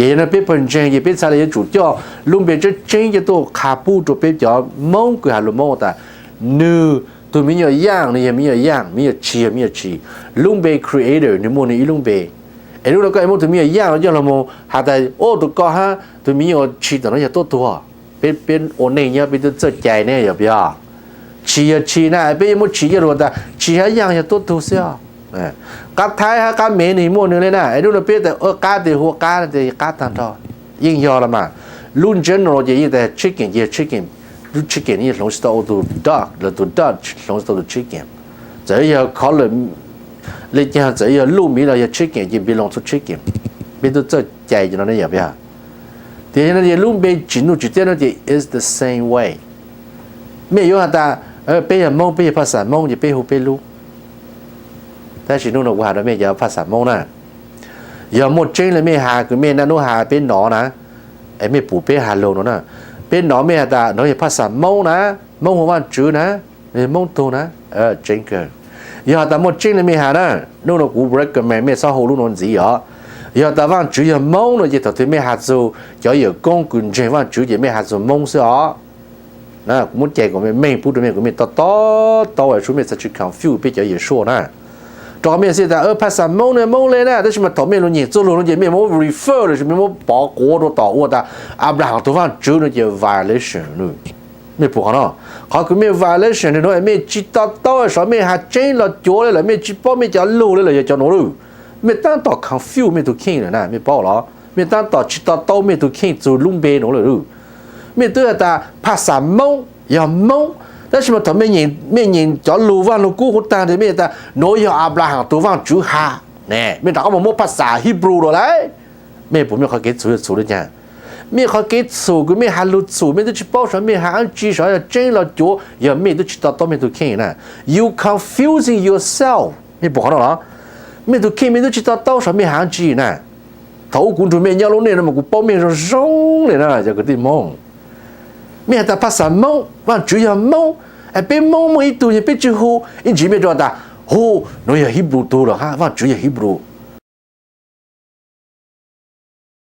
Ces yog no peb pawg ntseeg ces peb txhaj li yuav tsum coj lub npe tseeb tseeb coj tuaj qha pub rau peb cov Hmoob kws has lus Hmoob tas, nws tus me nyuam yaaj nws yog me nyuam yaaj, me nyuam tshis yog me nyuam tshis. Lub npe creator nws muaj nws ib lub npe. Es lub no koj muab tus me nyuam yaaj no coj los mus has tas, ua tus ko hab tus me nyuam tshis tom no yog tuab tug. Peb, peb ua neej nyob peb twb txawj cai ne yog puas yog? Tshis yog tshis na, peb yuav muab tshis coj lug tas tshis hab yaaj yog tuab tug xwb os. Qab Thaib hab qab Mev nws muaj nws le na, es lub no peb tas qab tes hu qab tes qab tag nrho. Yeej yog los mas. Lub general ces yeej tas chicken ces yog chicken. Lub chicken yeej hloov tsis tau ua tus duck los tus duck hloov tsis tau tus chicken. Txawm yog color le caag, txawm yog luj miv los yog chicken ces belong to chicken. Peb twb txawj cai cov no ne yog puas yog? Tias yog no ces lub npe tsim nuj tsim txiab no ces it's the same way. Mej yuav has tas peb yog Hmoob, peb yog phaj xav Hmoob ces peb hu peb lub. Tab sis nub no kuv has rau mej cov phaj xav Hmoob na, yog muaj tseeb le mej has kws mej naj nub has peb nov na, es mej pum peb has lug no na, peb nov mej has tas nov yog phaj xav Hmoob na, Hmoob hu Vaajtswv na, Hmoob tug na, tseeb kawg. Yog has tas muaj tseeb le mej has na, nub no kuv recommend mej txhob hu lub no ntxiv os. Yog tas Vaajtswv yog Hmoob no ces thaum twg mej has txug cov yawm koob kws ntseeg Vaajtswv ces mej has txug Hmoob xwb os. Kuv muab cai kom meej meej pub rau mej kom mej to taub taub es mej txhad tsis confuse peb cov Yexus na. Rau qhov mej xav tas phaj xav Hmoob ne Hmoob le na, tab sis mas thaum mej lug nyeem txuj lug no ces mej muab refer los sis mej muab pov quav rau tom ua tas Abraham tug Vaajtswv no ces violation. Mej pum qhov no, qhov kws mej violation no mej tsis to taub, saib mej has tseeb los cuav le lawm mej tsis paub mej cov lug le lawm yog cov nuav lawm. Mej tab tom confuse mej tug kheej lawm na, mej paub los? Mej tab tom tsis to taub mej tug kheej txug lub npe nuav lawm. Mej twb has tas phaj xav Moob yog Moob, tab sis mas thaum mej nyeem cov lug Vaaj Lug Kub huv taag ntawd mej tas nuav yog Abraham tug Vaajtswv has ne, mej rov qab mus muab phaj xav Hebrew rua lawm. Mej pum mej qhov kev txhum yog txhum le caag? Mej qhov kev txhum kws mej has lug txhum, mej twb tsis paub saib mej has dlaab tsi, saib yog tseeb los cuav, yog mej twb tsis to taub mej tug kheej na. You confusing yourself. Mej pum qhov no los? Mej tug kheej mej twb tsis to taub saib mej has dlaab tsi na. Thaum ub kuv nrug mej nyob lub neej no mas kuv paub mej zoo zoo le na cov kwv tij Moob. Mej has tas phaj xav Moob, Vaajtswv yog Moob, peb Moob muaj ib tug yog peb tsi hu, ib ntsis mej rua tas hu nuav yog Hebrew tug los hab, Vaajtswv yog Hebrew.